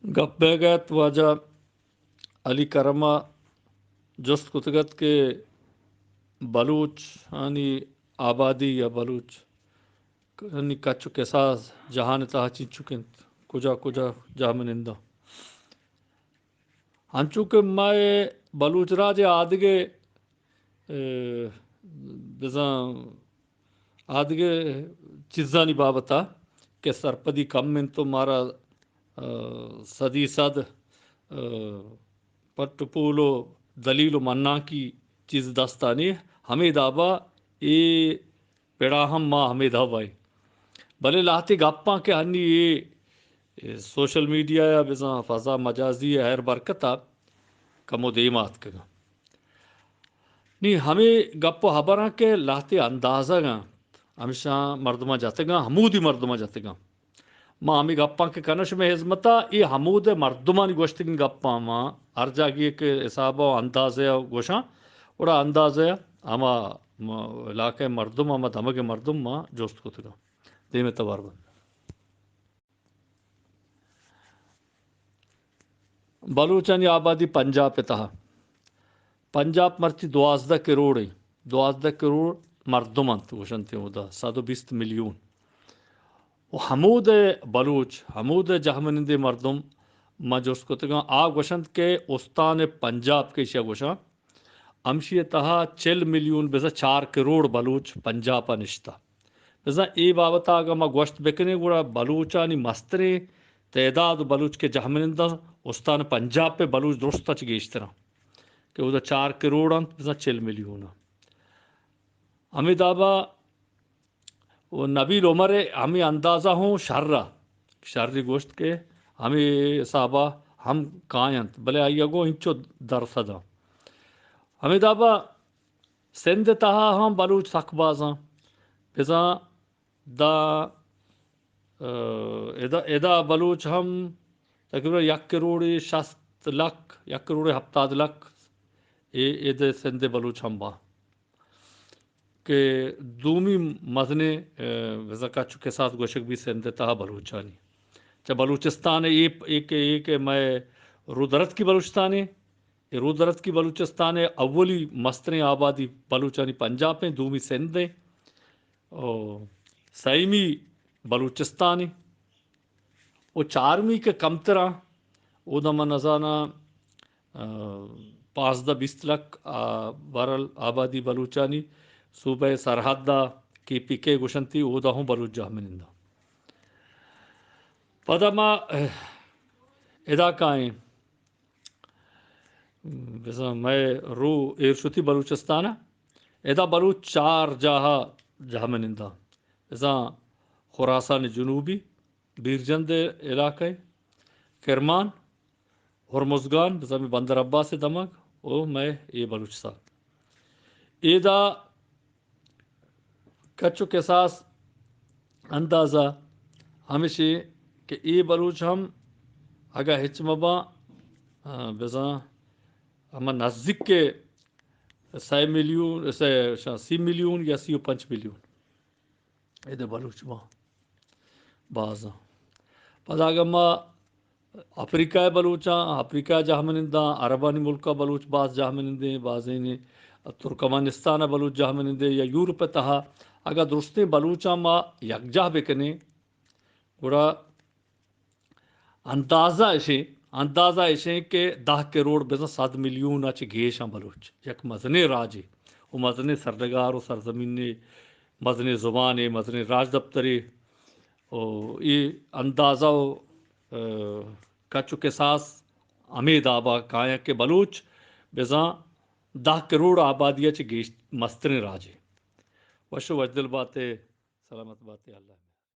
گپ بیگ ءَ ات، واجہ علی کرم ءَ جست کتگ ات کہ بلوچانی آبادی یا بلوچ انی کچ و کساس جہان ءِ تہا چنچک انت، کجا کجا جاہ منند انت۔ انچو کہ مئے بلوچ راج ءِ آدگہ، اے، بزاں آدگہ چیزانی بابت ءَ کہ سرپدی کم انت و مارا، اے، صدی صد، اے، پٹ و پول و دلیل و منانکی چیز دستانی، ہمے دابا اے پڑا ہم ما ہمے دابا ایں۔ بلے لہتے گپاں کہ ہنی اے، اے سوشل میڈیا یا بزاں فضا مجازی ءِ ہیر برکت ءَ کمو دیم آتکگاں۔ نی ہمے گپ و ہبراں کہ لہتے اندازگ انت، ہمیشاں مردماں جتگاں، ہمودی مردماں جتگاں۔ ما ہمے گپاں کہ کناں شمئے ہزمت ءَ، اے ہمود ءِ مردمانی گوشتگیں گپاں ما ہر جاگہے کہ حساب ءُ اندازہ ءَ گوشاں، گڑا اندازہ ءَ ہما م-، علاقہ ءِ مردم، ہما دمگ ءِ مردم ما جست کتگاں۔ دیم ءَ توار بنت۔ بلوچانی آبادی پنجاب ءِ تہا۔ پنجاب مرچی دوازدہ کروڑ ایں۔ دوازدہ کروڑ مردم انت، گوشنت اودا صد و بیست میلیون۔ و ہمود ءِ بلوچ، ہمود ءِ جہمنندیں مردم ما جست کتگاں، آ گوشنت کہ استان پنجاب کہ ایشی ءَ گوشاں، ہمشی ءِ تہا چل میلیون بزاں چار کروڑ بلوچ پنجاب ءَ نشتہ۔ بزاں اے بابت ءَ اگاں ما گوشت بکنیں، گڑا بلوچانی مستریں تعداد و بلوچ کہ جہمنند انت، استان پنجاب ءِ بلوچ درستاں چہ گیشتر انت کہ اودا چار کروڑ انت، بزاں چل میلیون انت۔ ہمے دابا و نبیل عمر ءِ ہمے اندازہ ہوں شر ءَ، شری گوشت کہ ہمے حساب ءَ ہم کاینت، بلے آئی ءَ گوں انچو درصد ءَ۔ ہمے دابا سندھ ءِ تہا ہم بلوچ سک باز انت۔ بزاں داں، اه، ادا، ادا بلوچ ہم تقریباً یک کروڑ شست لکھ، یک کروڑ ہپتاد لکھ اے، ادا سندھ ءِ بلوچ ہم باں۔ کہ دومی مزنیں، اه، بزاں کچ و کساس گوشگ بیت سندھ ءِ تہا بلوچانی۔ چہ بلوچستان ءَ اے، اے کہ، اے کہ مئے رودرتکی بلوچستان ایں، اے رودرتکی بلوچستان ءِ اولی مستریں آبادی بلوچانی پنجاب ایں، دومی سندھ ایں، او سیمی بلوچستان ایں۔ و چارمی کہ کمتر آں، اودا من نزاناں، اه، پانزدہ بیست لکھ، آ، بہرحال آبادی بلوچانی صوبہ سرحد ءَ کے پی کے گوشنتی، اودا ہوں بلوچ جاہ منند آں۔ پدا ما، اه، ادا کائیں، بزاں مئے رو ایر شتی بلوچستان ءَ، ادا بلوچ چار جاہ ءَ جاہ منند آں۔ بزاں خراسان جنوبی، بیرجند ءِ علاقہ، کرمان، ہرمزگان، بزاں بندر عباس ءِ دمگ، او مئے اے بلوچستان۔ ایدا کچ و کساس اندازہ ہمیشی کہ اے بلوچ ہم اگاں ہچ مباں، آ، بزاں ہما نزدیک کہ سئے میلیون، سئے، سی میلیون یا سی و پنچ میلیون۔ ادا بلوچ باں، باز آں۔ پدا اگاں ما افریقہ ءِ بلوچاں، افریقہ ءَ جاہ منند آں، عربانی ملک ءَ بلوچ باز جاہ منند ایں، بازینے ترکمانستان ءَ بلوچ جاہ منند ایں یا یورپ ءِ تہا، اگاں درستیں بلوچاں ما یکجاہ بکنیں، گڑا اندازہ اشیں، اندازہ اشیں کہ دہ کروڑ بزاں صد میلیون ءَ چہ گیش آں بلوچ۔ یک مزنیں راجے و مزنیں سرڈگار و سرزمینے، مزنیں زبانے، مزنیں راجدپترے۔ و اے اندازہ و، اه، کچ و کساس ہمے دابا کایاں کہ بلوچ بزاں دہ کروڑ آبادی ءَ چہ گیش مستریں راجے۔ وش و وشدل باتے، سلامت باتے، اللہ